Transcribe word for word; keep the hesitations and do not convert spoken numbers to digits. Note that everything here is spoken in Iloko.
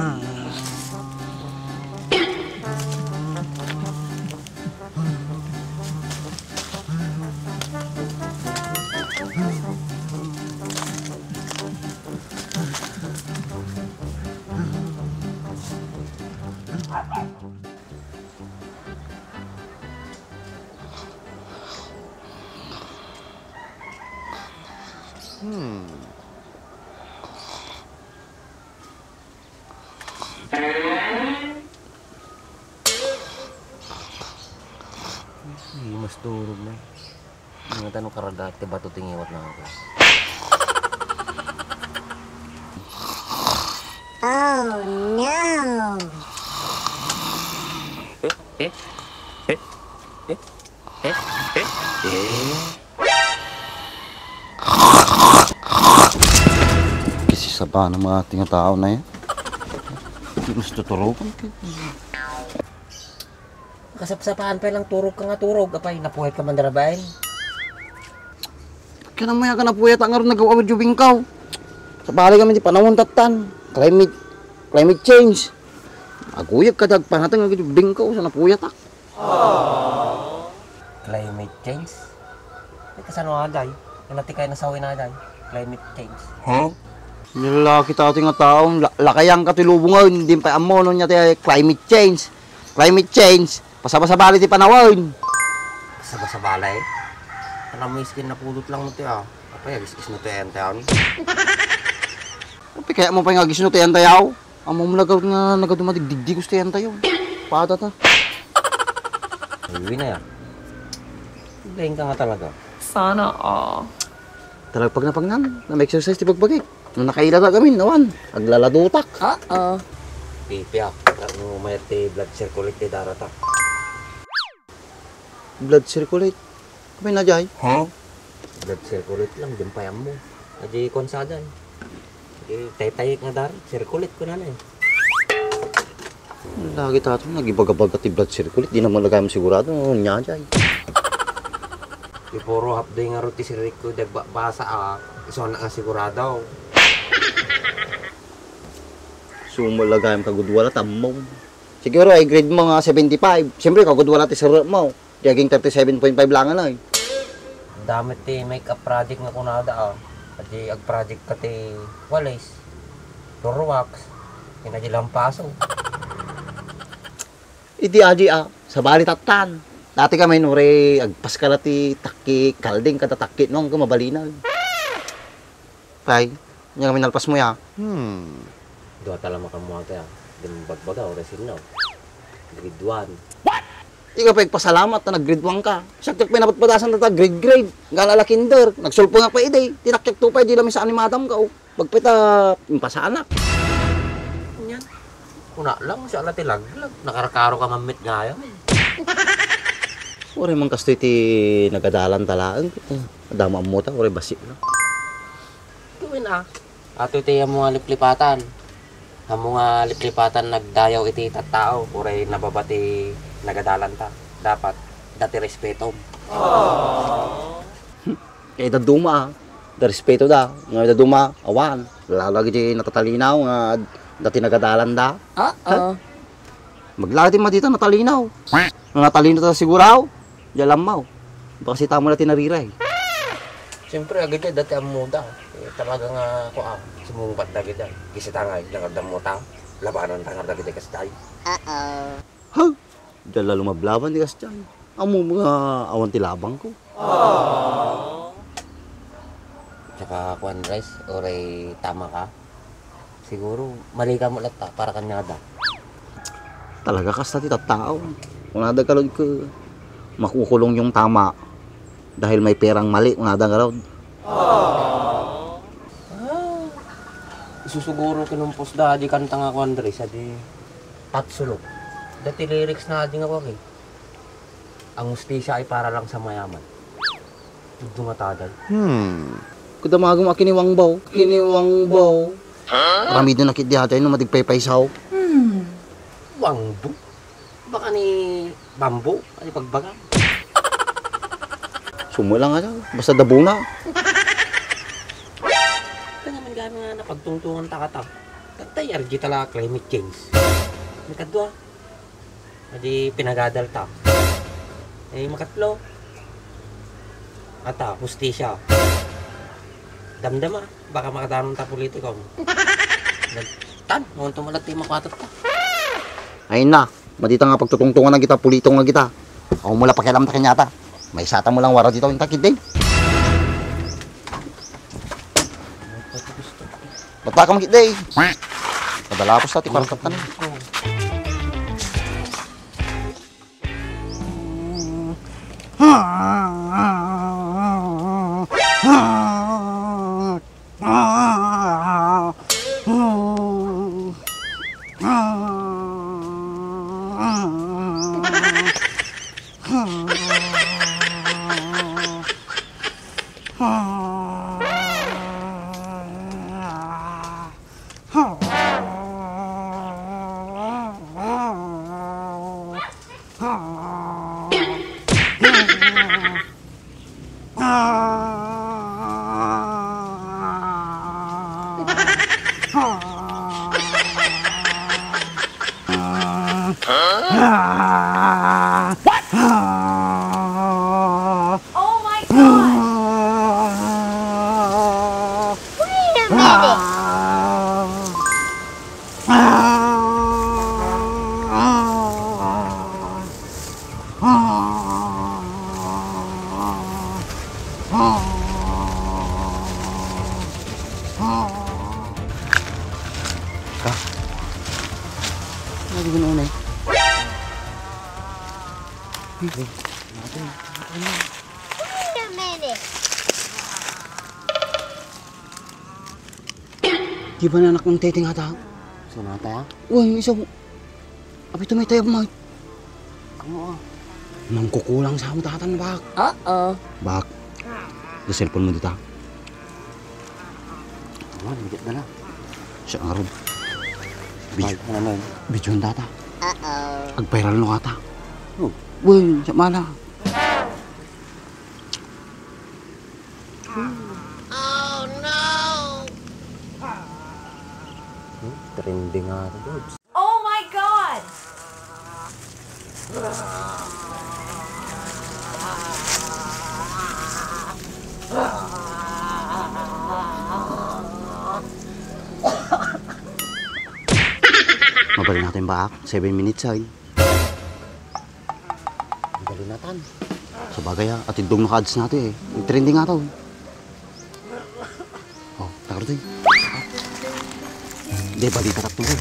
Hmm. Ay, mas turog na. Ngata no karagat ti bato ti ngiwat na ako. Oh no! Eh, eh, eh, eh, eh, eh, eh. Kasi saba ng mga tinatao na yan. Gusto turukan. Kasapsapan pa lang turog ka nga turog. Apay, napuyat ka man darabain. Kaya mo yan ka napuyat ang aron nagawa mo jubingkaw. Sa bali kami di panahon tatan. Climate, climate change. Aguyag ka dagpanatang nga jubingkaw sa napuyatak. Climate change? Ay, kasano nga, Jay? Ano ti kaya nasawi na, Jay? Climate change. Huh? Nilaki ta ti nga taon, la-, lakayan ka ti lubong, hindi pa ammo, no, niya ti climate change. Climate change, pasabasabali ti panawen. Pasabasabali? Alam mo, iskin na pudot lang mo ti, ah. Apa, ya, iskis na ti, ente, ah. Apa, kaya mo pa nga gisno ti, ente, ah? Amo mo lagar nga nagadumadigdigdigos ti yan tayo. Pada ta. Ay, uwi na yan. Galing ka nga talaga. Sana all. Talagpag na pagnan, na may exercise ti bagbagik. Nung nakaila ta kami, nawan, aglaladutak. Oo. Pipi ah, ano mayat ti blood circulate ti darata. Blood circulate? Kami na jay? Huh? Blood circulate lang, dimpayam mo. Adi kung sa jay. Di taytayik nga dar, circulate ko na na eh. Lagi tato, nagibaga-baga ti blood circulate, di naman lagay mo sigurado, nya jay. Di puro half day nga ro ti sirik ko, dagbasa ah. Iso na nga sigurado. Sumalagay mo kagudwala, tammong. Siguro ay grade mo nga seventy-five. Siyempre, kagudwala ti sarap mo. Di aging thirty-seven point five lang, ano, eh. Dami ti makeup project nga kunada, ah. Adi ag-project ka ti walis, Clorox, inadi lampaso. Iti adi, ah, sabali tattan. Dati kami, nure, agpaskala ti takki kalding kada takki nung kumabalina. Pay, nya kami nalpas mo ya. Hmm. Dua ta lang makamuha kaya. Di mo bagbaga, oras yun, no? Grade one. What? Di ka pa ipasalamat na nag-grade one ka. Siya ti pinapatpadasan na ta grade grade. Gala la kinder. Nagsulpong nga pa idi. Tinakyak to pa idi lamin sa animadam ka, oh. Bagpita, impasanak. Yan. Kuna lang, siya la ti laglag. Nakarakaro ka mamit nga yan, eh. Uri man kastoy ti nagadalan talaang. Adama mo ta, uri basi na. Gawin, ah. Ato iti ammo nga liplipatan. Ammo nga liplipatan nagdayaw iti tattao, uray nababa ti nagadalanta. Dapat, dati respetom. Kaya daduma, ah. Da respeto da. Nga daduma, awan. Lalo lagi di natatalinaw nga dati nagadalanda. Oo. Ha? Maglagi ti madita natalinaw. Nga natalinaw ta siguraw. Di alam mo. Baka si tamo na tinariray. Siyempre, agad dati ang muda. Eh, talaga nga, kuan, sumungbat na agad. Kasi tangay, nagardam mo ta. Labanan ta nga dagiti kastay. Uh-oh. Ha? Diyan la lumablaban ti kastay. Amo nga awan ti labang ko. Tsaka, kuan, Res, oray tama ka. Siguro, mali ka mo latta para kanyada. Talaga kasta ti tattao. Kunada kalod ko, makukulong yung tama dahil may perang mali, kunada kalod. Ah, isusuguro kinumpos da, di kanta nga ko, Andres, adi Tatsulok. Dati lyrics na adi nga ko, eh. Ang hustisya ay para lang sa mayaman. Tudto nga taday. Hmm. Kudamagom a kiniwangbaw. Kiniwangbaw. Huh? Ramido na kit di atay no matigpaypaysaw. Hmm. Wangbo? Baka ni bambo? Ani pagbaga? Sumo lang ata. Basta dabuna. Kaya naman gano'n nga napagtungtungan ta kata. Tay argi ta la climate change. Makadua, adi pinagadal ta. Eh, makatlo, ata, hustisya. Damdama, baka makadanon ta politiko. Nagtan, maunto mo lang ti makuatat ta. Ay na, madita nga pagtutungtungan na kita, politiko nga kita. Awan mo lang pakialam ta kanyata. May sata mo lang wara dito, inta, kiddi. Ba't ka makit, day? Padalapos ta, ti kwarta ta na. Oh my God! Wait a minute! Ka? Ano di ko naunay? Wait a minute. Di ba nanak ng tete nga tao? Saan nga tayo? Uy, iso. Abi, tumay tayo, Mike. Ano, ah? Nangkukulang sa mo, tatan, bak. Oo. Bak, da cellphone mo dita. Ano, hindi na lang. Siya nga ron. Ay, ano na yun? Video ang data. Uh-oh. Agviral no kata. Oh. Uy, siya mala. Oh, no! Hmm, trending nga ito, Dobs. Oh my God! Mabalin natin ba? Seven minutes, ay. Ang galinatan. Sabagay, ah, atiddog no ka-ads nato, eh. Trending nga to, eh. Oh, takar to, eh. Hindi, balita takto, eh.